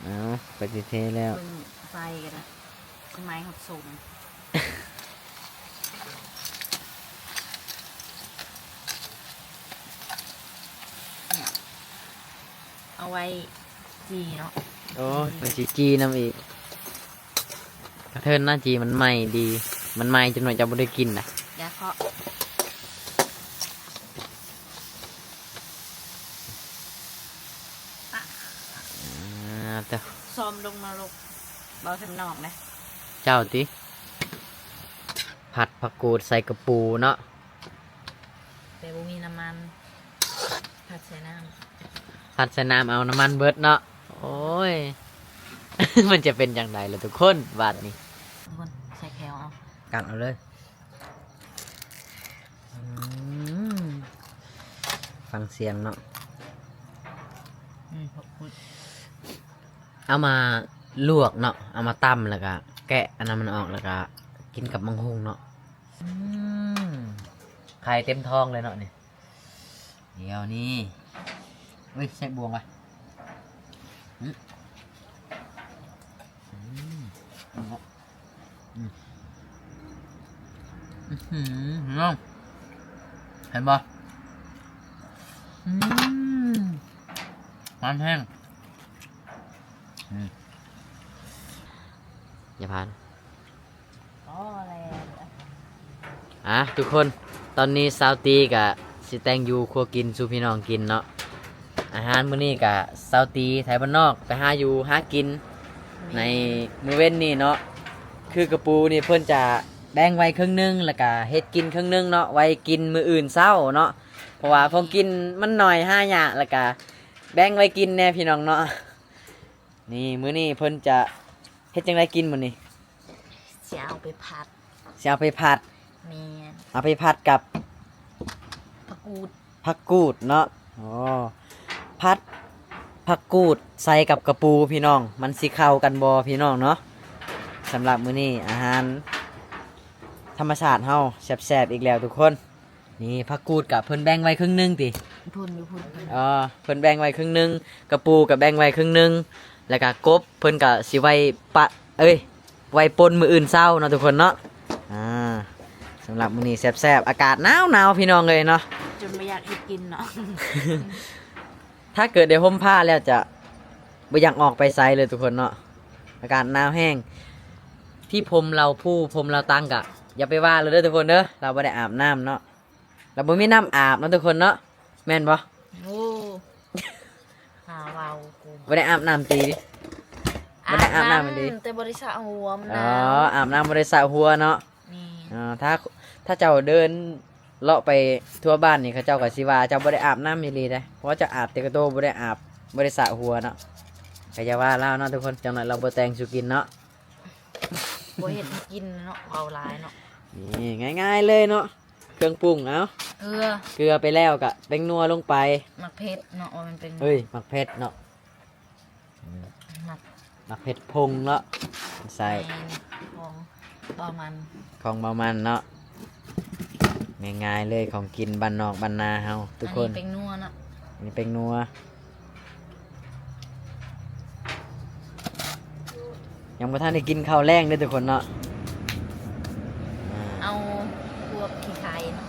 ເອົາ ກໍຊິເທແລ້ວ ເບິ່ງໄຟກໍໄດ້ ຊິໄໝ້ຮອດສົ້ມ. ເອົາໄວ້ຈີ່ເນາະ. ໂອ້ຍ ມັນຊິຈີ່ນຳອີກ. ກະເທີນນະ ຈີ່ມັນໄໝ້ດີ ມັນໄໝ້ ຈັກໜ້ອຍເຈົ້າບໍ່ໄດ້ກິນນະ. ຢ່າເຄາະ. ອາ ເຈົ້າ ຊອມລົງນະລົກ ເວົ້າທາງນອກນະ. ເຈົ້າຕິ ຜັດຜັກກູດໃສ່ກະປູເນາະ ແຕ່ບໍ່ມີນ້ຳມັນ ຜັດໃສ່ນ້ຳ ຜັດໃສ່ນ້ຳ ເອົານ້ຳມັນເບິດເນາະ. ໂອ້ຍ ມັນຈະເປັນຈັ່ງໃດລະທຸກຄົນ ບາດນີ້ ທຸກຄົນໃສ່ແຂ້ວເອົາ ກັດເອົາເລີຍ. ອືມ ຟັງສຽງເນາະ. ອືມ ຂອບຄຸນ. ເອົາມາລວກເນາະ ເອົາມາຕຳ ແລ້ວກະແກະອັນນັ້ນມັນອອກ ແລ້ວກະກິນກັບໝາກຫຸ່ງເນາະ. ອືມ ໄຂ່ເຕັມທ້ອງເລີຍເນາະນີ້. ດຽວນີ້ ເອີຍ ໃສ່ບ່ວງວະ. ອືມ ອືມ ອືມ ອືຫື ພີ່ນ້ອງ ເຫັນບໍ່? ອືມ ມັນແຮງ. ອືມ ຢ່າຜ່ານ. ພໍແລ້ວ. ອ່າ ທຸກຄົນ ຕອນນີ້ສາວຕີກະຊິແຕ່ງຢູ່ຄົວກິນສູ່ພີ່ນ້ອງກິນເນາະ. ອາຫານມື້ນີ້ກະສາວຕີໄທບ້ານນອກໄປຫາຢູ່ຫາກິນ ແມ່ນ ໃນມື້ເວັນນີ້ເນາະ. ຄືກະປູນີ້ເພິ່ນຈະແບ່ງໄວ້ເຄິ່ງໜຶ່ງ ແລ້ວກະເຮັດກິນເຄິ່ງໜຶ່ງເນາະ ໄວ້ກິນມື້ອື່ນເຊົ້າເນາະ ເພາະວ່າຂອງກິນມັນໜ້ອຍຫາຍາກ ແລ້ວກະແບ່ງໄວ້ກິນແດ່ພີ່ນ້ອງເນາະ. ນີ້ ມື້ນີ້ເພິ່ນຈະເຮັດຈັ່ງໃດກິນມື້ນີ້? ຊິເອົາໄປຜັດ. ຊິເອົາໄປຜັດ? ແມ່ນ. ເອົາໄປຜັດກັບ ຜັກກູດ. ຜັກກູດເນາະ. ອໍ ຜັດຜັກກູດໃສ່ກັບກະປູພີ່ນ້ອງ ມັນຊິເຂົ້າກັນບໍ່ພີ່ນ້ອງເນາະ? ສຳລັບມື້ນີ້ອາຫານທຳມະຊາດເຮົາແຊບໆອີກແລ້ວທຸກຄົນ. ນີ້ ຜັກກູດກະເພິ່ນແບ່ງໄວ້ເຄິ່ງໜຶ່ງຕິ? ພຸ້ນ ຢູ່ພຸ້ນ. ອໍ ເພິ່ນແບ່ງໄວ້ເຄິ່ງໜຶ່ງ ກະປູກະແບ່ງໄວ້ເຄິ່ງໜຶ່ງ ແລ້ວກະກົບເພິ່ນກະຊິໄວ້ປະ ເອີຍ ໄວ້ປົ່ນມື້ອື່ນເຊົ້າເນາະທຸກຄົນເນາະ. ອ່າ ສຳລັບມື້ນີ້ແຊບໆ ອາກາດໜາວໆ ພີ່ນ້ອງເອີຍເນາະ ຈົນບໍ່ຢາກເຮັດກິນເນາະ. ຖ້າເກີດໄດ້ຫົ່ມຜ້າແລ້ວຈະບໍ່ຢາກອອກໄປໃສເລີຍທຸກຄົນເນາະ ອາກາດໜາວແຮງ. ທີ່ພົມເຫຼົ່າພູ ພົມເຫຼົ່າຕັງກະຢ່າໄປວ່າລາວເດີທຸກຄົນເດີ ລາວບໍ່ໄດ້ອາບນ້ຳເນາະ. ລະບໍ່ມີນ້ຳອາບເນາະທຸກຄົນເນາະ ແມ່ນບໍ່? ໂອ້ ຫາເວົ້າກູ ບໍ່ໄດ້ອາບນ້ຳຕີ ບໍ່ໄດ້ອາບນ້ຳ ອາບນ້ຳ ແຕ່ບໍ່ໄດ້ສະຫົວມັນ ອໍ ໜາວ ອາບນ້ຳບໍ່ໄດ້ສະຫົວເນາະ. ແມ່ນ. ອໍ ຖ້າ ຖ້າເຈົ້າເດີນເລາະໄປທົ່ວບ້ານນີ້ ເຂົາເຈົ້າກໍຊິວ່າເຈົ້າບໍ່ໄດ້ອາບນ້ຳອີ່ຫຼີເດ້ ເພາະວ່າເຈົ້າອາບແຕ່ກະໂຕ ບໍ່ໄດ້ອາບ ບໍ່ໄດ້ສະຫົວເນາະ. ກໍຢ່າວ່າລາວເນາະທຸກຄົນ ຈັກໜ້ອຍລາວບໍ່ແຕ່ງສູ່ກິນເນາະ. ບໍ່ເຮັດໃຫ້ກິນເນາະ ເວົ້າຫຼາຍເນາະ. ນີ້ ງ່າຍໆເລີຍເນາະ. ເຄື່ອງປຸງ ເອົາ ເກືອ ເກືອໄປແລ້ວກະແປ້ງນົວລົງໄປ. ໝາກເຜັດເນາະ ວ່າມັນເປັນ ເອີຍ ໝາກເຜັດເນາະ. ອືມ ໝາກ ໝາກເຜັດຜົງເນາະ ໃສ່ ແມ່ນ ຂອງເບົາມັນ ຂອງເບົາມັນເນາະ. ງ່າຍໆເລີຍ ຂອງກິນບ້ານນອກບ້ານນາເຮົາທຸກຄົນ. ອັນນີ້ແປ້ງນົວເນາະ ອັນນີ້ແປ້ງນົວ. ຍັງບໍ່ທັນໄດ້ກິນເຂົ້າແລງເດີທຸກຄົນເນາະ. ເອົາພວກຂີ້ໄຂ່ເນາະ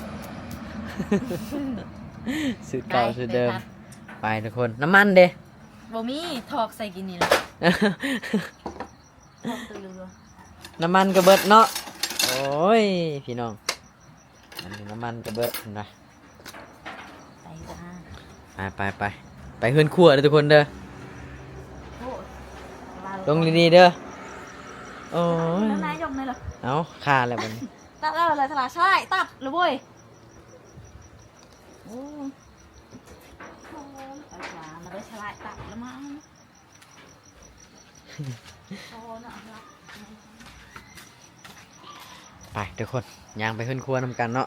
ສູດເກົ່າສູດເດີມ. ໄປ ໄປທຸກຄົນ. ນ້ຳມັນເດ? ບໍ່ມີ ຖອກໃສ່ກິນນີ້ແຫຼະ ຖອກແຕ່ເຫຼືອ. ນ້ຳມັນກໍເບິດເນາະ. ໂອ້ຍ ພີ່ນ້ອງ ອັນນີ້ນ້ຳມັນກໍເບິດນະ. ໄປ ໄປ ໄປ ໄປເຮືອນຄົວເດີທຸກຄົນເດີ. ໂອ້ ລົງດີໆເດີ. ໂອ້ຍ ເອົາ ຄາແລ້ວບັດນີ້ ຕັດແລ້ວລະ ສະຫຼາຍ ສະຫຼາຍ ຕັດລະເວີຍ. ໂອ້ ໂອ້ຍ ເອົາມາໄດ້ ສະຫຼາຍ ຕັດລະມາ. ໄປທຸກຄົນ ຍ່າງໄປເຮືອນຄົວນຳກັນເນາະ.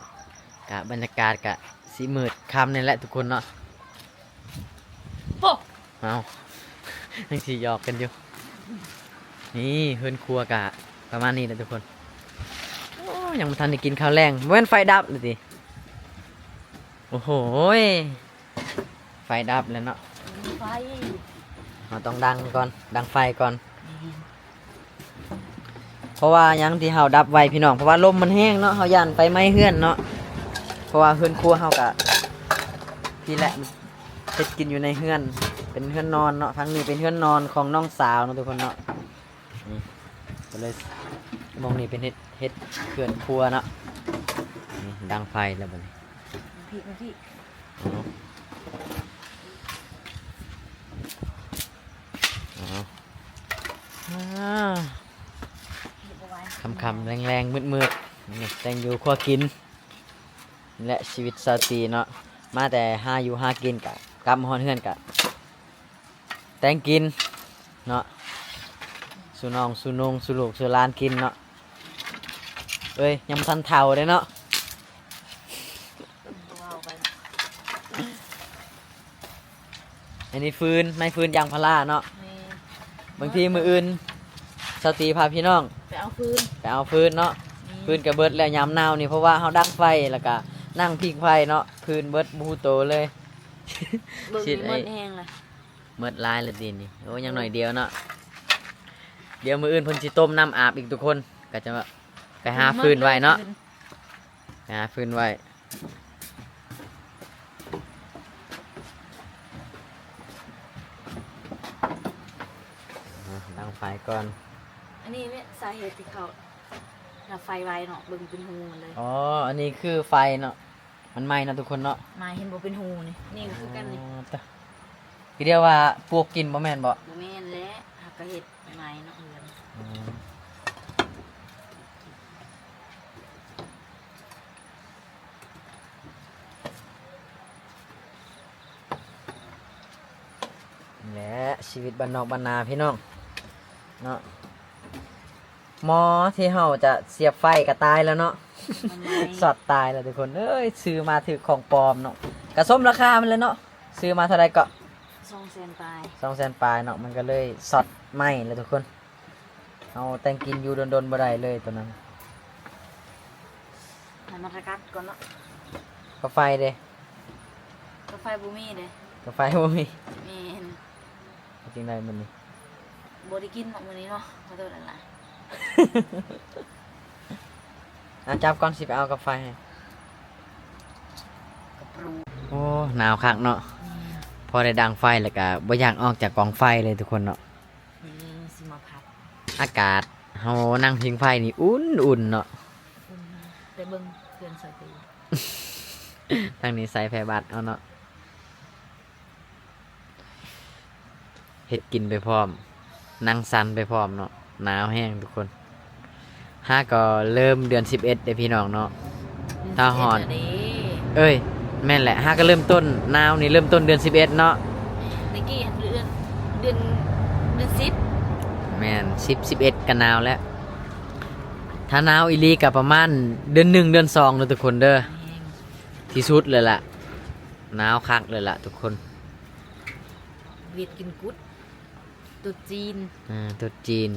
ກະບັນຍາກາດກະຊິມືດຄ່ຳນີ້ແຫຼະທຸກຄົນເນາະ. ໂອ້ ເອົ້າ ຍັງຊິຫຍອກກັນຢູ່. ນີ້ເຮືອນຄົວກະປະມານນີ້ແຫຼະທຸກຄົນ. ໂອ້ ຍັງບໍ່ທັນໄດ້ກິນເຂົ້າແລງ. ບໍ່ແມ່ນໄຟດັບແລ້ວຕິ? ໂອ້ໂຫຍ ໄຟດັບແລ້ວເນາະ. ໄຟ ເຮົາຕ້ອງດັງກ່ອນ ດັງໄຟກ່ອນ ແມ່ນ ເພາະວ່າຫຍັງທີ່ເຮົາດັບໄວ້ພີ່ນ້ອງ ເພາະວ່າລົມມັນແຮງເນາະ ເຮົາຢ້ານໄຟໄໝ້ເຮືອນເນາະ ເພາະວ່າເຮືອນຄົວເຮົາກະ ພີ້ແຫຼະ ເຮັດກິນຢູ່ໃນເຮືອນ ເປັນເຮືອນນອນເນາະ ທາງນີ້ເປັນເຮືອນນອນຂອງນ້ອງສາວເນາະທຸກຄົນເນາະ ນີ້ ກໍເລີຍ ໝ່ອງນີ້ເປັນເຮັດ ເຮັດເຮືອນຄົວເນາະ ນີ້ດັງໄຟແລ້ວບັດນີ້ ມາພີ້ ມາພີ້ ເອົາ ເອົາ ອ່າ ເຮັດບໍ່ໄຫວ ຄ່ຳໆແລງໆມືດໆ ນີ້ແຕ່ງຢູ່ຄົວກິນ ແລະ ຊີວິດຊາວຕີເນາະ ມາແຕ່ຫາຢູ່ຫາກິນ ກະກັບມາຮອດເຮືອນກະ ແຕ່ງກິນເນາະ ສູ່ນ້ອງສູ່ນຸ່ງສູ່ລູກສູ່ຫຼານກິນເນາະ ເອີຍ ຍັງບໍ່ທັນເຖົ້າເດ້ເນາະ ເວົ້າໄປ ອັນນີ້ຟືນ ໄມ້ຟືນຢາງພາລາເນາະ ແມ່ນ ບາງທີມື້ອື່ນ ສາວຕີພາພີ່ນ້ອງ ໄປເອົາຟືນ ໄປເອົາຟືນເນາະ ແມ່ນ ຟືນກະເບິດແລ້ວຍາມໜາວນີ້ ເພາະວ່າເຮົາດັງໄຟ ແລ້ວກະນັ່ງພິງໄຟເນາະ ຟືນເບິດບໍ່ຮູ້ໂຕເລີຍ ເບິ່ງນີ້ ຊິໄດ້ ໝົດແຮງລະ ໝົດຫຼາຍລະຕິນີ້ ໂອ້ ຍັງໜ້ອຍດຽວເນາະ ດຽວມື້ອື່ນເພິ່ນຊິຕົ້ມນ້ຳອາບອີກທຸກຄົນ ກະຈະໄປຫາຟືນໄວ້ເນາະ ໄປຫາຟືນໄວ້ ອ່າ ດັງໄຟກ່ອນ ອັນນີ້ແຫຼະສາເຫດທີ່ເຂົາດັບໄຟໄວເນາະ ເບິ່ງເປັນຮູມັນເລີຍ ອໍ ອັນນີ້ຄືໄຟເນາະ ມັນໄໝ້ເນາະທຸກຄົນເນາະ ໄໝ້ ເຫັນບໍ່ ເປັນຮູນີ້ ນີ້ກໍຄືກັນນີ້ ອໍ ຕະ ຄືດຽວວ່າປູກກິນບໍ່ແມ່ນບໍ່? ບໍ່ແມ່ນແຫຼະ ຫາກະເຮັດໃໝ່ເນາະເຮືອນ ອືມ ແຫຼະ ຊີວິດບ້ານນອກບ້ານນາພີ່ນ້ອງເນາະ. ໝໍທີ່ເຮົາຈະສຽບໄຟກໍຕາຍແລ້ວເນາະ ມັນໄໝ້ ຊັອດຕາຍແລ້ວທຸກຄົນເອີຍ ຊື້ມາຖືກຂອງປອມເນາະ ກະສົມລາຄາມັນແຫຼະເນາະ ຊື້ມາເທົ່າໃດເກາະ? ສອງແສນປາຍ ສອງແສນປາຍເນາະ ມັນກໍເລີຍຊັອດໄໝ້ແລ້ວທຸກຄົນ ເຮົາແຕ່ງກິນຢູ່ດົນໆບໍ່ໄດ້ເລີຍໂຕນັ້ນ ໃຫ້ມັນສະກັດກ່ອນເນາະ ກາໄຟເດ? ກາໄຟບໍ່ມີເດ ກາໄຟບໍ່ມີ ແມ່ນ ເຮັດຈັ່ງໃດມື້ນີ້? ບໍ່ໄດ້ກິນເນາະມື້ນີ້ເນາະ ຂໍໂທດຫຼາຍໆ ອ່ະ ຈັບກ່ອນ ຊິໄປເອົາກາໄຟໃຫ້ ໂອ້ ໜາວຄັກເນາະ ແມ່ນ ພໍໄດ້ດັງໄຟແລ້ວກະບໍ່ຢາກອອກຈາກກອງໄຟເລີຍທຸກຄົນເນາະ ນີ້ຊິມາພັດ ອາກາດເຮົານັ່ງພິງໄຟນີ້ອຸ່ນໆເນາະ ອຸ່ນ ແຕ່ເບິ່ງເພື່ອນສາວຕີ ທາງນີ້ໃສ່ແພບັດເອົາເນາະ ເຮັດກິນໄປພ້ອມ ນັ່ງສັນໄປພ້ອມເນາະ ໜາວແຮງທຸກຄົນ ຫາກໍເລີ່ມເດືອນສິບເອັດເດ້ພີ່ນ້ອງເນາະ ຖ້າຮອດ ເດືອນສິບເອັດແລ້ວເດ້ ເອີຍ ແມ່ນແຫຼະ ຫາກໍເລີ່ມຕົ້ນ ໜາວນີ້ເລີ່ມຕົ້ນເດືອນສິບເອັດເນາະ ແມ່ນ ແຕ່ກີ້ເດືອນ ເດືອນ ເດືອນສິບ ແມ່ນ ສິບ ສິບເອັດກໍໜາວແລ້ວ ຖ້າໜາວອີ່ຫຼີກໍປະມານເດືອນໜຶ່ງ ເດືອນສອງເດີທຸກຄົນເດີ ແຮງ ທີ່ສຸດເລີຍລະ ໜາວຄັກເລີຍລະທຸກຄົນ ຫວຽດກິນກຸດ ຕຸດຈີນ ເອີ ຕຸດຈີນ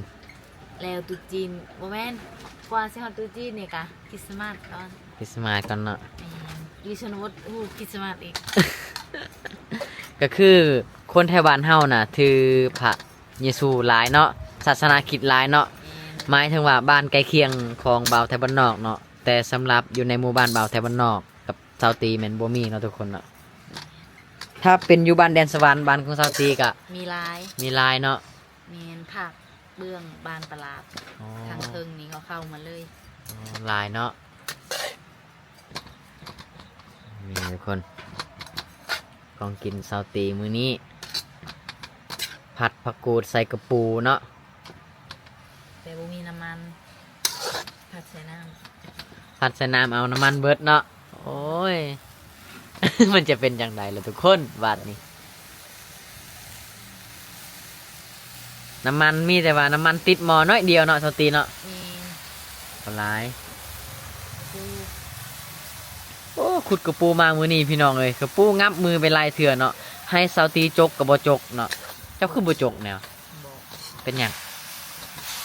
ແລ້ວຕຸດຈີນ ບໍ່ແມ່ນ ກວ່າຊິຮອດຕຸດຈີນນີ້ກະຄຣິດສະມາດກ່ອນ ຄຣິດສະມາດກ່ອນເນາະ ແມ່ນ ຢູ່ຊົນນະບົດຮູ້ຄຣິດສະມາດອີກ ກໍຄືຄົນໄທບ້ານເຮົານະຖືພະເຢຊູຫຼາຍເນາະ ສາສະໜາຄຣິດຫຼາຍເນາະ ແມ່ນ ໝາຍເຖິງວ່າບ້ານໃກ້ຄຽງຂອງບ່າວໄທບ້ານນອກເນາະ ແຕ່ສຳລັບຢູ່ໃນໝູ່ບ້ານບ່າວໄທບ້ານນອກ ກັບຊາວຕີແມ່ນບໍ່ມີເນາະທຸກຄົນເນາະ ຖ້າເປັນຢູ່ບ້ານແດນສະຫວັນ ບ້ານຂອງຊາວຕີກະມີຫຼາຍ ມີຫຼາຍເນາະ ແມ່ນ ພາກເບື້ອງບ້ານຕະຫຼາດ ອໍ ທາງເທິງນີ້ເຂົາເຂົ້າມາເລີຍ ອໍ ຫຼາຍເນາະ ນີ້ທຸກຄົນ ຂອງກິນຊາວຕີມື້ນີ້ ຜັດຜັກກູດໃສ່ກະປູເນາະ ແຕ່ບໍ່ມີນ້ຳມັນ ຜັດໃສ່ນ້ຳ ຜັດໃສ່ນ້ຳເອົານ້ຳມັນເບິດເນາະ ໂອ້ຍ ມັນຈະເປັນຈັ່ງໃດລະທຸກຄົນບາດນີ້ ນ້ຳມັນມີແຕ່ວ່ານ້ຳມັນຕິດໝໍ້ໜ້ອຍດຽວເນາະ ຊາວຕີເນາະ ແມ່ນ ບໍ່ຫຼາຍ ໂອ້ ຂຸດກະປູມາມື້ນີ້ພີ່ນ້ອງເອີຍ ກະປູງັບມືໄປຫຼາຍເທື່ອເນາະ ໃຫ້ຊາວຕີຈົກກໍບໍ່ຈົກເນາະ ເຈົ້າຄືບໍ່ຈົກແນວ ບໍ່ ເປັນຫຍັງ?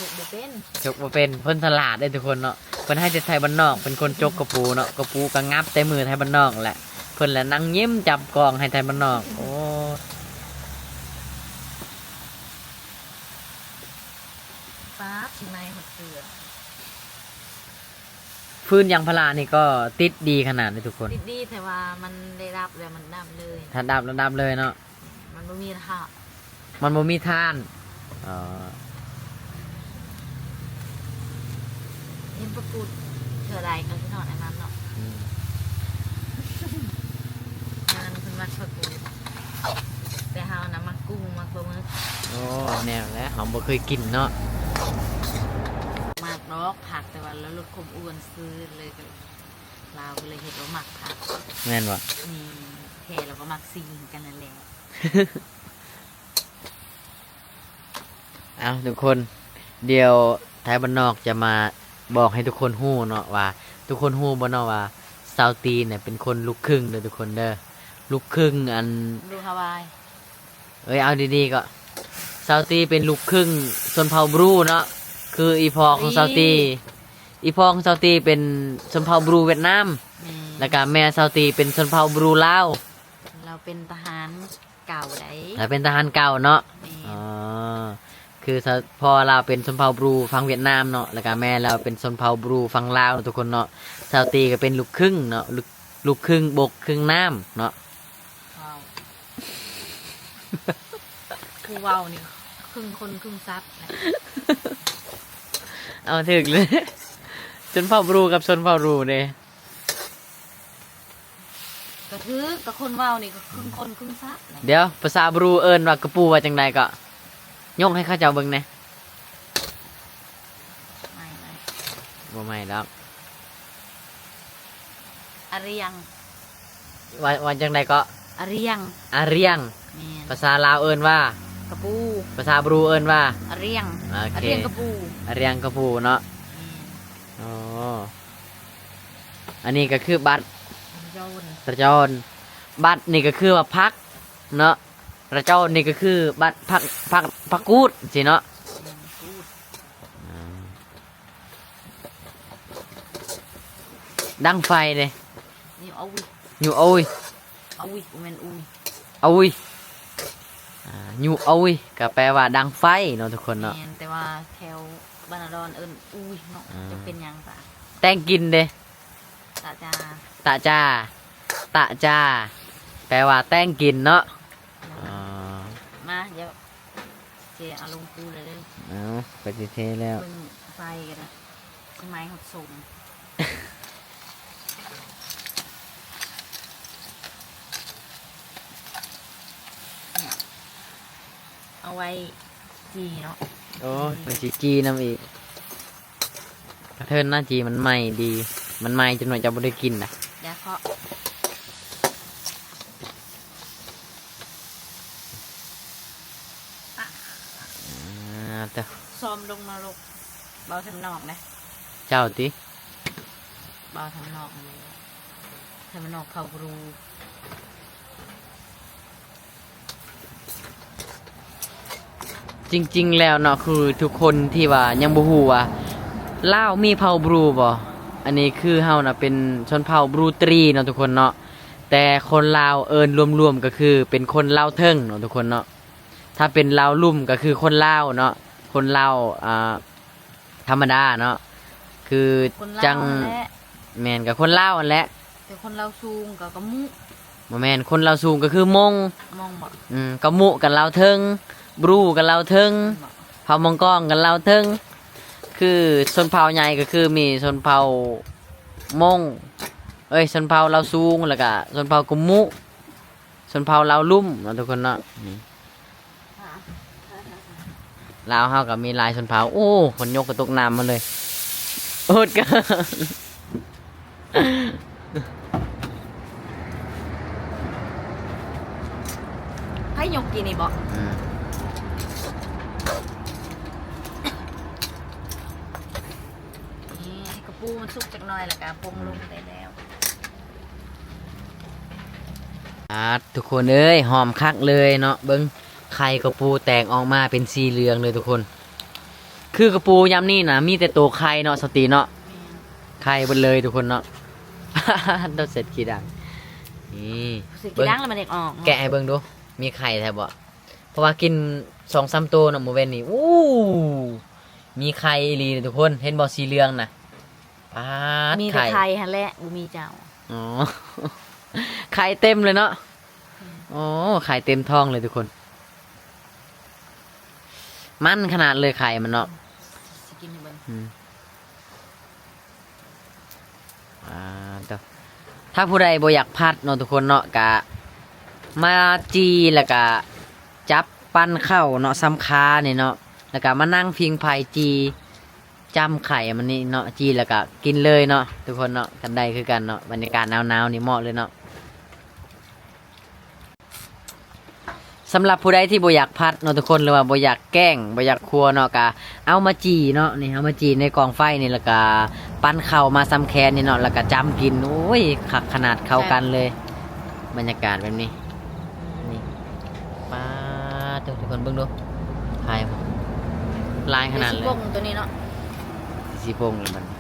ຈົກບໍ່ເປັນ ຈົກບໍ່ເປັນ ເພິ່ນສະຫຼາດເດ້ທຸກຄົນເນາະ ເພິ່ນໃຫ້ແຕ່ໄທບ້ານນອກເປັນຄົນຈົກກະປູເນາະ ກະປູກໍງັບແຕ່ມືໄທບ້ານນອກແຫຼະ ເພິ່ນລະນັ່ງຍິ້ມຈັບກ້ອງໃຫ້ໄທບ້ານນອກ ໂອ້ ອ ປາດ ຊິໄໝ້ຮອດເຄື່ອງ. ຟືນຢາງພາລານີ້ກໍຕິດດີຂະໜາດເດ້ທຸກຄົນ. ຕິດດີ ແຕ່ວ່າມັນໄດ້ດັບແລ້ວມັນດັບເລີຍ. ຖ້າດັບແລ້ວດັບເລີຍເນາະ. ມັນບໍ່ມີທານ. ມັນບໍ່ມີທານ. ອໍ. ເຫັນປາກຸດເທື່ອໃດກໍຊິທອດອັນນັ້ນເນາະ. ອືມ. ງານເພິ່ນມັກປາກຸດ ແຕ່ເຮົານະມັກກຸ້ງ ມັກປາໝຶກ. ໂອ້ ແນວແຫຼະ ເຮົາບໍ່ເຄີຍກິນເນາະ. ມັກດອກຜັກ ແຕ່ວ່າລາວລົດຄວາມອ້ວນຊື່ເລີຍ ກໍ ລາວກໍເລີຍເຮັດວ່າມັກຜັກ. ແມ່ນບໍ່? ແມ່ນ. ແທ້ລາວກໍມັກສິ່ງຄືກັນນັ້ນແຫຼະ. ເອົາ ທຸກຄົນ ດຽວໄທບ້ານນອກຈະມາບອກໃຫ້ທຸກຄົນຮູ້ເນາະວ່າ ທຸກຄົນຮູ້ບໍ່ເນາະວ່າ ຊາວຕີນະເປັນຄົນລູກຄຶ່ງເດີທຸກຄົນເດີ. ລູກຄຶ່ງອັນ ລູກຮາວາຍ. ເອີຍ ເອົາດີໆ ກໍ ຊາວຕີເປັນລູກຄຶ່ງຊົນເຜົ່າບຣູເນາະ. ຄືອີພໍ່ຂອງຊາວຕີ ອີພໍ່ຂອງຊາວຕີເປັນຊົນເຜົ່າບຣູຫວຽດນາມ. ແມ່ນ. ແລ້ວກະແມ່ຊາວຕີເປັນຊົນເຜົ່າບຣູລາວ. ລາວເປັນທະຫານ ເກົ່າໃດ໋. ລາວເປັນທະຫານເກົ່າເນາະ. ແມ່ນ. ອໍ ຄືສະ ພໍ່ລາວເປັນຊົນເຜົ່າບຣູຝັ່ງຫວຽດນາມເນາະ ແລ້ວກະແມ່ລາວເປັນຊົນເຜົ່າບຣູຝັ່ງລາວເນາະທຸກຄົນເນາະ. ຊາວຕີກໍເປັນລູກຄຶ່ງເນາະ ລູກ ລູກຄຶ່ງບົກຄຶ່ງນ້ຳເນາະ. ວ້າວ ຜູ້ເວົ້ານີ້ຄຶ່ງຄົນຄຶ່ງສັດນະ. ເອົາ ຖືກເລີຍ ຊົນເຜົ່າບຣູກັບຊົນເຜົ່າບຣູເດ້. ກໍຖືກ ກໍຄົນເວົ້ານີ້ກໍຄຶ່ງຄົນຄຶ່ງສັດນະ. ດຽວ ພາສາບຣູເອີ້ນວ່າກະປູວ່າຈັ່ງໃດເກາະ? ຍົກໃຫ້ເຂົາເຈົ້າເບິ່ງແດ່. ໄໝ້ ໄໝ້ ບໍ່ໄໝ້ດອກ. ອາຣຽງ. ວ່າ ວ່າຈັ່ງໃດເກາະ? ອາຣຽງ. ອາຣຽງ. ແມ່ນ. ພາສາລາວເອີ້ນວ່າ? ກະປູ. ພາສາບຣູເອີ້ນວ່າ? ອາຣຽງ. ໂອເຄ. ອາຣຽງກະປູ. ອາຣຽງກະປູເນາະ. ແມ່ນ. ອໍ. ອັນນີ້ກໍຄືບັດ ລະຈອນ ລະຈອນ. ບັດນີ້ກໍຄືວ່າຜັກເນາະ. ລະຈອນນີ້ກໍຄືບັດ ຜັກ ຜັກ ຜັກກູດຊີ້ເນາະ. ແມ່ນ ກູດ. ອ່າ ດັງໄຟເດ້. ນີ້ ອາອຸຍ ຢູ ອາອຸຍ ອາອຸຍ ບໍ່ແມ່ນອຸຍ ອາອຸຍ. ອ່າ ຢູ ອາອຸຍ ກໍແປວ່າດັງໄຟເນາະທຸກຄົນເນາະ. ແມ່ນ ແຕ່ວ່າແຖວບ້ານນາດອນເອີ້ນອຸຍເນາະ. ອ່າ ຈະເປັນຫຍັງປະ? ແຕ່ງກິນເດ້. ຕະຈາ ຕະຈາ ຕະຈາ ແປວ່າແຕ່ງກິນເນາະ. ອໍ ມາ ດຽວຊິເທເອົາລົງປູເລີຍເດີ. ເອົາ ຂ້ອຍຊິເທແລ້ວ. ເບິ່ງໄຟກັນນະ ຊິໄໝ້ຮອດສົມ. ເອົາໄວ້ຈີ່ເນາະ. ໂອ້ ມັນຊິຈີ່ນຳອີກ. ກະເທີນນະ ຈີ່ມັນໄໝ້ດີ ມັນໄໝ້ຈັກໜ້ອຍເຈົ້າບໍ່ໄດ້ກິນນະ. ຢ່າເຄາະ. ອ່າ ເຈົ້າ ຊອມລົງນະລົກ. ເວົ້າທາງນອກນະ. ເຈົ້າຕິ? ເວົ້າທາງນອກນີ້ແຫຼະ ທາງນອກເຜົ່າບຣູ. ຈິງໆ ແລ້ວເນາະ ຄືທຸກຄົນທີ່ວ່າຍັງບໍ່ຮູ້ວ່າລາວມີເຜົ່າບຣູບໍ່? ອັນນີ້ຄືເຮົານະເປັນຊົນເຜົ່າບຣູຕຣີເນາະທຸກຄົນເນາະ. ແຕ່ຄົນລາວເອີ້ນລວມໆ ກໍຄືເປັນຄົນລາວເທິງເນາະທຸກຄົນເນາະ. ຖ້າເປັນລາວລຸ່ມກໍຄືຄົນລາວເນາະ ຄົນລາວ ອ່າ ທຳມະດາເນາະ ຄື ຄົນລາວ ຈັ່ງ ຫັ້ນແຫຼະ. ແມ່ນ ກໍຄົນລາວຫັ້ນແຫຼະ. ແຕ່ຄົນລາວສູງກໍກະມຸ. ບໍ່ແມ່ນ ຄົນລາວສູງກໍຄືມົງ. ມົງບໍ? ອືມ ກະມຸກະລາວເທິງ ບຣູກະລາວເທິງ ແມ່ນບໍ? ເຜົ່າມົງກອງກະລາວເທິງ. ຄືຊົນເຜົ່າໃຫຍ່ກໍຄືມີຊົນເຜົ່າມົງ ເອີຍ ຊົນເຜົ່າລາວສູງ ແລ້ວກະຊົນເຜົ່າກະມຸ ຊົນເຜົ່າລາວລຸ່ມເນາະທຸກຄົນເນາະ. ນີ້ ລາວເຮົາກໍມີຫຼາຍຊົນເຜົ່າ. ໂອ້ ຄົນຍົກກະຕົກນ້ຳມາເລີຍ ໂອດກະ ໃຜຍົກກີ້ນີ້ບໍ? ອືມ ນີ້ ກະປູມັນສຸກຈັກໜ້ອຍ ແລ້ວກະປົງລົງໄດ້ແລ້ວ. ອາ ທຸກຄົນເອີຍ ຫອມຄັກເລີຍເນາະ. ເບິ່ງ ໄຂ່ກະປູແຕກອອກມາເປັນສີເຫຼືອງເລີຍທຸກຄົນ. ຄືກະປູຍາມນີ້ນະ ມີແຕ່ໂຕໄຂ່ເນາະ ສາວຕີເນາະ. ແມ່ນ ໄຂ່ເບິດເລີຍທຸກຄົນເນາະ. ໂຕເສັດຂີ້ດັງ ນີ້ ເສັດຂີ້ດັງ ເບິ່ງ ແລ້ວມັນຢາກອອກເນາະ. ແກະໃຫ້ເບິ່ງດູ ມີໄຂ່ແທ້ບໍ່? ເພາະວ່າກິນສອງສາມໂຕເນາະ ມື້ເວັນນີ້. ໂອ້ ມີໄຂ່ອີ່ຫຼີທຸກຄົນ ເຫັນບໍ່ ສີເຫຼືອງນະ ປາດ ມີແຕ່ໄຂ່ ໄຂ່ຫັ້ນແຫຼະ ບໍ່ມີເຈົ້າ. ອໍ ໄຂ່ເຕັມເລີຍເນາະ. ອືມ ໂອ້ ໄຂ່ເຕັມທ້ອງເລີຍທຸກຄົນ ມັນຂະໜາດເລີຍໄຂ່ມັນເນາະ. ຊິກິນໃຫ້ເບິ່ງ. ອືມ ອ່າ ໂຕ ຖ້າຜູ້ໃດບໍ່ຢາກພັດເນາະທຸກຄົນເນາະ ກະມາຈີ່ ແລ້ວກະຈັບປັ້ນເຂົ້າເນາະ ສຳຄານີ້ເນາະ ແລ້ວກະມານັ່ງຜິງໄຟຈີ່ ຈ້ຳໄຂ່ມັນນີ້ເນາະ ຈີ່ແລ້ວກະກິນເລີຍເນາະທຸກຄົນເນາະ. ກັນໄດ້ຄືກັນເນາະ ບັນຍາກາດໜາວໆນີ້ເໝາະເລີຍເນາະ. ສຳລັບຜູ້ໃດທີ່ບໍ່ຢາກພັດເນາະທຸກຄົນ ຫຼືວ່າບໍ່ຢາກແກງ ບໍ່ຢາກຄົວເນາະ ກະເອົາມາຈີ່ເນາະ ນີ້ ເອົາມາຈີ່ໃນກອງໄຟນີ້ ແລ້ວກະປັ້ນເຂົ້າມາຊຳແຄນນີ້ເນາະ ແລ້ວກະຈ້ຳກິນ. ໂອ້ຍ ຄັກຂະໜາດ ເຂົ້າກັນເລີຍ ບັນຍາກາດແບບນີ້. ນີ້ ປາດໂທ້ ທຸກຄົນເບິ່ງດູ ຫຼາຍຂະໜາດເລີຍ ຊິປົງໂຕນີ້ເນາະ ຊິປົງແລ້ວບັດນີ້.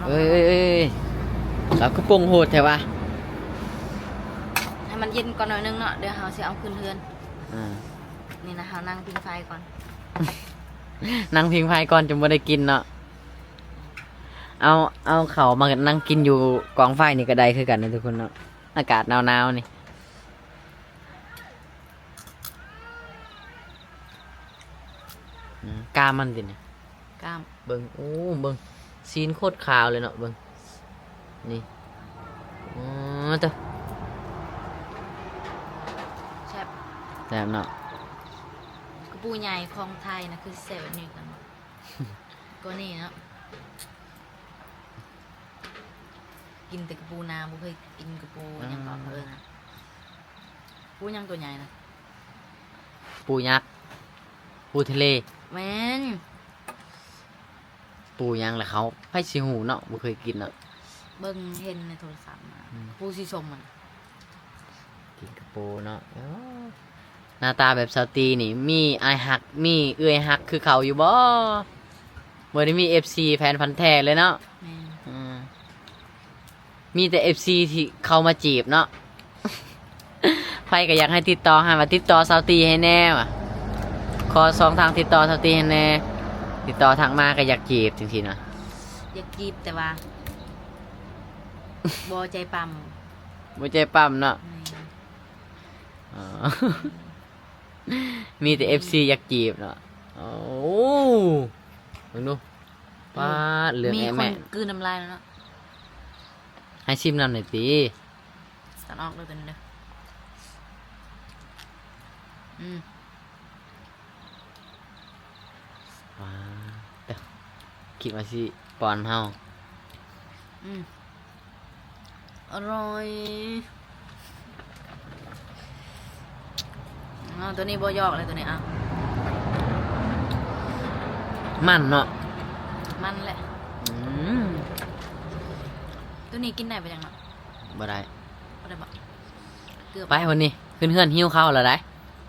ເອີຍ ເອີຍ ເອີຍ ລາວຄືປົງໂຫດແທ້ວະ. ໃຫ້ມັນເຢັນກ່ອນໜ້ອຍໜຶ່ງເນາະ ດຽວເຮົາຊິເອົາຂຶ້ນເຮືອນ. ອ່າ ນີ້ນະ ເຮົານັ່ງຜິງໄຟກ່ອນ ນັ່ງຜິງໄຟກ່ອນ ຈຶ່ງບໍ່ໄດ້ກິນເນາະ. ເອົາ ເອົາເຂົ້າມານັ່ງກິນຢູ່ກອງໄຟນີ້ກໍໄດ້ຄືກັນນະທຸກຄົນເນາະ ອາກາດໜາວໆນີ້. ອືມ ກ້າມມັນຕິນີ້ ກ້າມ ເບິ່ງ ໂອ້ ເບິ່ງ ຊີ້ນໂຄດຂາວເລີຍເນາະ ເບິ່ງ ນີ້ ອໍ ເຕີ ແຊບ ແຊບເນາະ. ກະປູໃຫຍ່ຂອງໄທນະ ຄືຊິແຊບແບບນີ້ກັນ ກວ່ານີ້ເນາະ. ກິນແຕ່ກະປູນາ ບໍ່ເຄີຍກິນກະປູຫຍັງເກາະ ອືມ ເຂົາເອີ້ນນະ ປູຫຍັງໂຕໃຫຍ່ນະ ປູຍັກ ປູທະເລ ແມ່ນ ປູຫຍັງລະເຂົາ ໃຜຊິຮູ້ເນາະ ບໍ່ເຄີຍກິນເນາະ. ເບິ່ງເຫັນໃນໂທລະສັບມາ ອືມ ປູສີສົ້ມມັນ ກິນກະປູເນາະ. ໂອ້ ໜ້າຕາແບບສາວຕີນີ້ ມີອ້າຍຮັກ ມີເອື້ອຍຮັກຄືເຂົາຢູ່ບໍ່? ບໍ່ໄດ້ມີເອັຟຊີແຟນພັນແທ້ເລີຍເນາະ. ແມ່ນ ອືມ ມີແຕ່ເອັຟຊີທີ່ເຂົ້າມາຈີບເນາະ. ໃຜກໍຢາກໃຫ້ຕິດຕໍ່ ໃຫ້ວ່າຕິດຕໍ່ສາວຕີໃຫ້ແດ່ວ່າ ຂໍຊ່ອງທາງຕິດຕໍ່ສາວຕີໃຫ້ແດ່ ຕິດຕໍ່ທັກມາກໍຢາກຈີບ ຈັ່ງຊີ້ນະ. ຢາກຈີບແຕ່ວ່າ ບໍ່ໃຈປ້ຳ ບໍ່ໃຈປ້ຳເນາະ. ແມ່ນ ອໍ ມີແຕ່ເອັຟຊີຢາກຈີບເນາະ. ໂອ້ ເບິ່ງດູ ປາດ ເຫຼືອງແອະແມະ ມີຄົນກືນນ້ຳລາຍແລ້ວເນາະ. ໃຫ້ຊີມນຳໜ່ອຍຕິ ສະຕັນອອກເດີ ຕົວນີ້ເດີ. ອືມ ວ້าว เด้อ คิดว่าสิป้อนเฮา อืม อร่อย เอาตัวนี้บ่ยอกเลยตัวนี้ เอา มันเนาะ มันแหละ อืม ตัวนี้กินได้ปะจังเนาะ บ่ได้ บ่ได้บ่ เกือบ ไปวันนี้ ขึ้นเฮือนหิวข้าวแล้วได้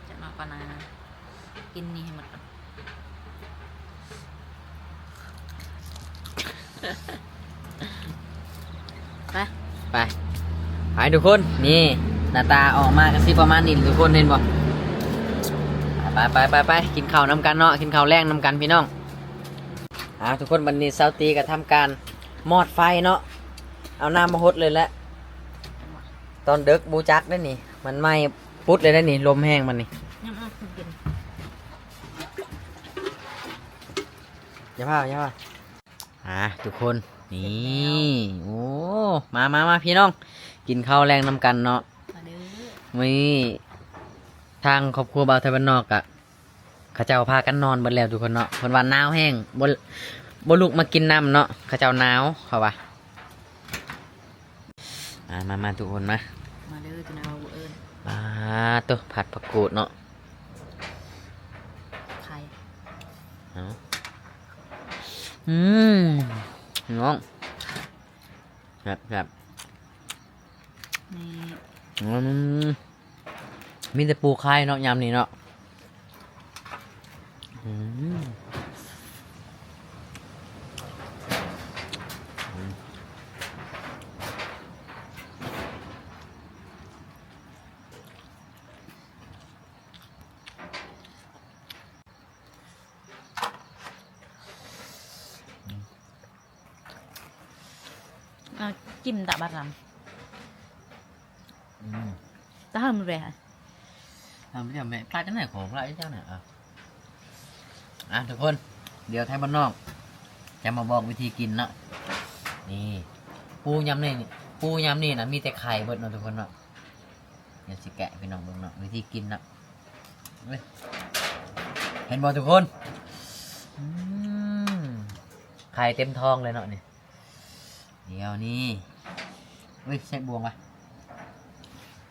จักหน่อยก่อนนะ กินนี่ให้หมดก่อน ไป ไป ไปทุกคน นี่ หน้าตาออกมาก็สิประมาณนี้ทุกคน เห็นบ่ ไป ไป ไป ไป กินข้าวนำกันเนาะ กินข้าวแลงนำกันพี่น้อง อ่า ทุกคน บัดนี้สาวตีก็ทำการมอดไฟเนาะ เอาน้ำมาหดเลยแหละ ตอนเดิกบ่จักเด้นี่ มันไหม้ ปุ๊ดเลยได้นี่ ลมแฮงมันนี่ ยำเอากิน อย่าพา อย่าพา อ่า ทุกคน นี่ โอ้ มา มา มา พี่น้อง กินข้าวแลงนำกันเนาะ มาเด้อ มื้อนี้ทางครอบครัวบ่าวไทบ้านนอกกะ เขาเจ้าพากันนอนเบิดแล้วทุกคนเนาะ เพิ่นว่าหนาวแฮง บ่ บ่ลุกมากินนำเนาะ เขาเจ้าหนาว เขาว่า มา มา มา ทุกคนมา มาเด้อ เจ้านายว่าบ่เอิ้น ปาดโท้ ผัดผักกูดเนาะ ไข่ เอา อืม น้อง แซ่บ แซ่บ นี่ อืม มีแต่ปูไข่เนาะ ยามนี้เนาะ อืม อืม ກິນຕະບາດລຳ ອືມ ຕະຫຶມແບະ ທຳຮຽບແມ່ ພາດຈັ່ງໃດ ຂໍພາດຈັ່ງໃດ ອ່ະ ອ່ະ ທຸກຄົນ ດຽວໄທບ້ານນອກຈະມາບອກວິທີກິນເນາະ. ນີ້ ປູຍາມນີ້ ປູຍາມນີ້ນະ ມີແຕ່ໄຂ່ເບິດເນາະ ທຸກຄົນເນາະ. ດຽວຊິແກະໃຫ້ພີ່ນ້ອງເບິ່ງເນາະ ວິທີກິນເນາະ. ເອີຍ ເຫັນບໍ່ທຸກຄົນ? ອືມ ໄຂ່ເຕັມທ້ອງເລີຍເນາະນີ້. ດຽວນີ້ ເອີຍ ໃຊ້ບ່ວງວະ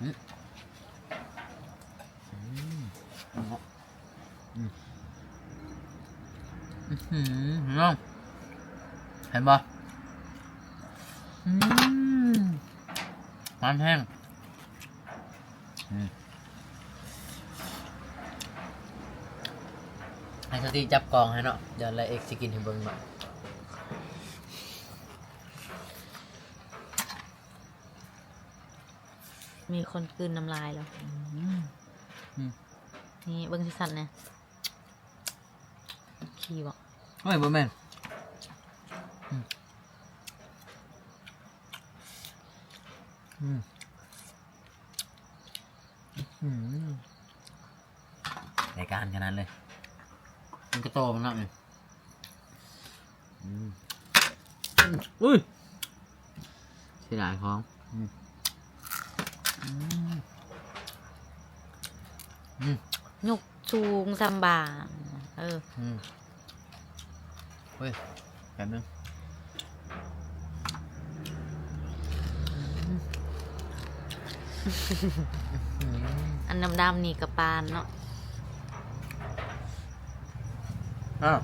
ອືມ ອືມ ອືມ ອືມ ພີ່ນ້ອງ ເຫັນບໍ່? ອືມ ມັນແຮງ ອືມ ໃຫ້ສະຕິຈັບກ້ອງໃຫ້ເນາະ ດຽວລະເອັກຊິກິນໃຫ້ເບິ່ງເນາະ. ມີຄົນກືນນ້ຳລາຍແລ້ວ ອືມ ອືມ ນີ້ເບິ່ງຊັດໆແນ່ ຂີ້ບໍ່? ໂອ້ຍ ບໍ່ແມ່ນ ອືມ ອືມ ອືມ ໄດ້ການຂະໜາດເລີຍ ມັນກະໂຕມັນເນາະນີ້ ອືມ ອຸ້ຍ ເສຍດາຍຂອງ ອືມ ອືມ ອືມ ຍົກສູງສ່ຳບ່າງ ເອີ ອືມ. ເຮີ້ຍ ແປັບໜຶ່ງ ອັນດຳໆນີ້ກະປານເນາະ ອ້າວ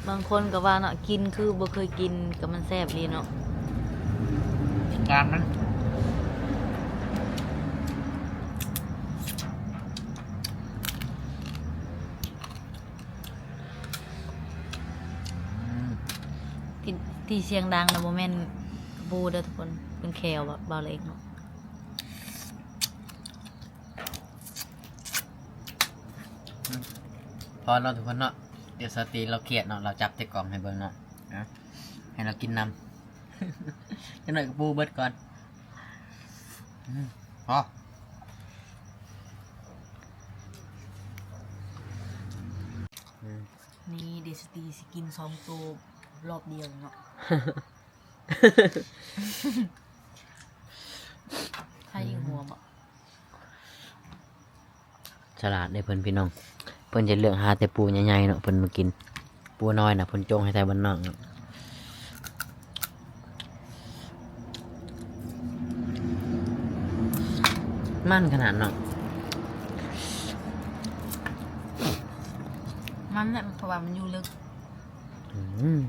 ບາງຄົນກະວ່າເນາະ ກິນຄືບໍ່ເຄີຍກິນ ກະມັນແຊບດີເນາະ ການມັນ. ອືມ ທີ່ ທີ່ສຽງດັງນະ ບໍ່ແມ່ນກະປູເດີທຸກຄົນ ເປັນແຂ້ວບ່າວເລັກເນາະ ອືມ ພໍເນາະທຸກຄົນເນາະ ດຽວສາວຕີລາວຄຽດເນາະ ລາວຈັບແຕ່ກ້ອງໃຫ້ເບິ່ງເນາະ ເອົາ ໃຫ້ລາວກິນນຳ ຈັກໜ້ອຍກະປູເບິດກ່ອນ ອືມ ພໍ ອືມ ນີ້ເດສະຕີຊິກິນສອງໂຕລອບດຽວເນາະ ໃຫ້ອີກຫົວບໍ່? ສະຫຼາດເດ້ເພິ່ນພີ່ນ້ອງ ເພິ່ນຈະເລືອກຫາແຕ່ປູໃຫຍ່ໆເນາະ ເພິ່ນມາກິນ ປູນ້ອຍນະ ເພິ່ນຈົ່ງໃຫ້ໄທບ້ານນອກເນາະ ມັນຂະໜາດເນາະ ມັນແຫຼະ ເພາະວ່າມັນຢູ່ເລິກ ອືມ.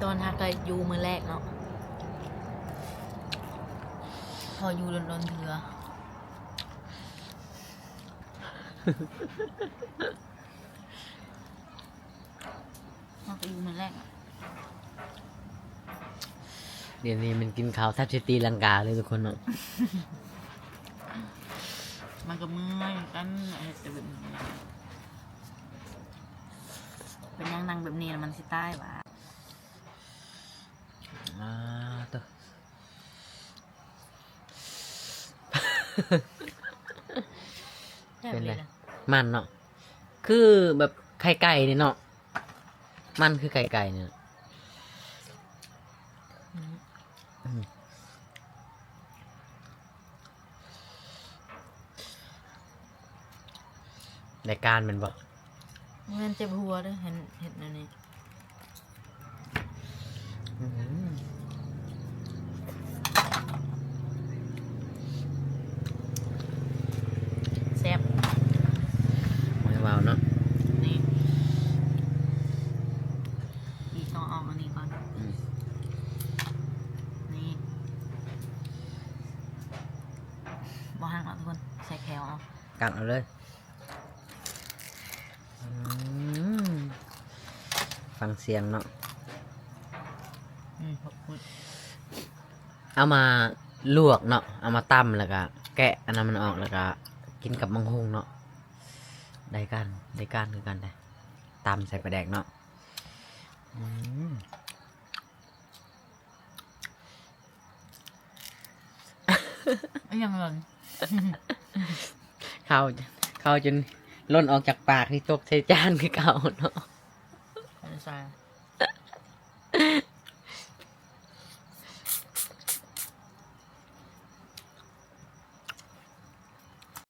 ຕອນຫາກະຢູ່ມື້ແລກເນາະ ພໍຢູ່ດົນໆເທື່ອ. ເຮົາກະຢູ່ມື້ແລກ ດຽວນີ້ມັນກິນເຂົ້າແທບຊິຕີລັງກາເລີຍທຸກຄົນເນາະ ມັນກະເມື່ອຍກັນ ເຮັດແຕ່ແບບນີ້ ເປັນຫຍັງນັ່ງແບບນີ້ລະມັນຊິຕາຍຫວາ? ອ່າ ໂຕ ເປັນໃດ? ມັນເນາະ ຄືແບບໄຂ່ໄກ່ນີ້ເນາະ ມັນຄືໄຂ່ໄກ່ນີ້ ອືມ ອືມ ໄດ້ການແມ່ນບໍ່? ບໍ່ແມ່ນເຈັບຫົວເດີ້ ເຫັນ ເຫັນແນວນີ້ ອືມ ແຊບ ບໍ່ໃຫ້ເວົ້າເນາະ ນີ້ ອີກ ຕ້ອງເອົາອັນນີ້ກ່ອນ ອືມ ນີ້ ບໍ່ຫັກເນາະທຸກຄົນ ໃສ່ແຂ້ວເອົາ ກັດເອົາເລີຍ. ອືມ ຟັງສຽງເນາະ ອືມ ເອົາມາ ລວກເນາະ ເອົາມາຕຳ ແລ້ວກະແກະອັນນັ້ນມັນອອກ ແລ້ວກະກິນກັບໝາກຫຸ່ງເນາະ ໄດ້ການ ໄດ້ການຄືກັນເດ້ ຕຳໃສ່ປາແດກເນາະ ອືມ ອີຫຍັງຫຼົ່ນ? ເຂົ້າ ເຂົ້າຈົນຫຼົ່ນອອກຈາກປາກ ນີ້ຕົກໃສ່ຈານຄືເກົ່າເນາະ ເຂົ້າໃສ່